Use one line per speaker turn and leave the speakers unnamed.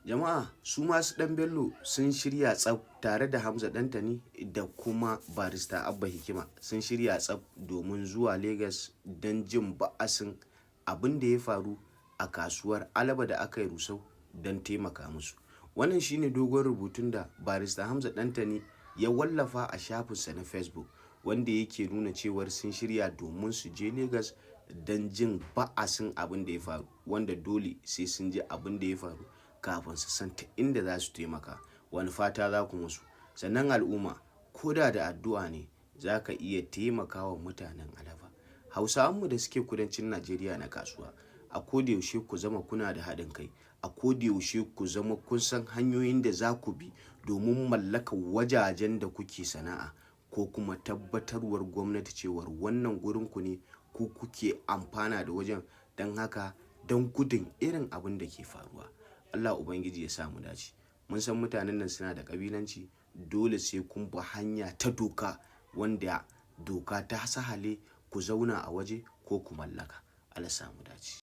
Jama'a, su masu Ɗan Bello sun shirya tsaf tare da Hamza Ɗantani da kuma Barista Abba Hikima, sun shirya tsaf domin zuwa Legas don jin ba'asin abin da ya faru a kasuwar Alaba da aka yi rusau don taimaka musu. Wannan shine dogon rubutun da Barista Hamza Ɗantani ya wallafa a shafinsa na Facebook, wanda yake nuna cewar sun shirya domin su je Legas don jin ba'asin abin da ya faru, wanda dole sai sun ji abin da ya faru kafin su san ta inda za su taimaka. Wani fata za ku musu? Sannan al'umma, ko da da addu'a ne za ka iya taimakawa mutanen Alaba. Hausawanmu da suke kudancin Najeriya na kasuwa, a koda yaushe ku zama kuna da haɗin kai, a koda yaushe ku zama kun san hanyoyin da za ku bi domin mallakar wajajen da kuke sana'a, ko kuma tabbatarwar gwamnati cewar wannan gurinku ne, ku kuke amfana da wajen, don haka don gudun irin abin da ke faruwa. Allah Ubangiji ya sa mu dace. Mun san mutanen nan suna da ƙabilanci, dole sai kun bi hanya ta doka wanda doka ta sahale ku zauna a waje ko ku mallaka. Allah sa mu dace.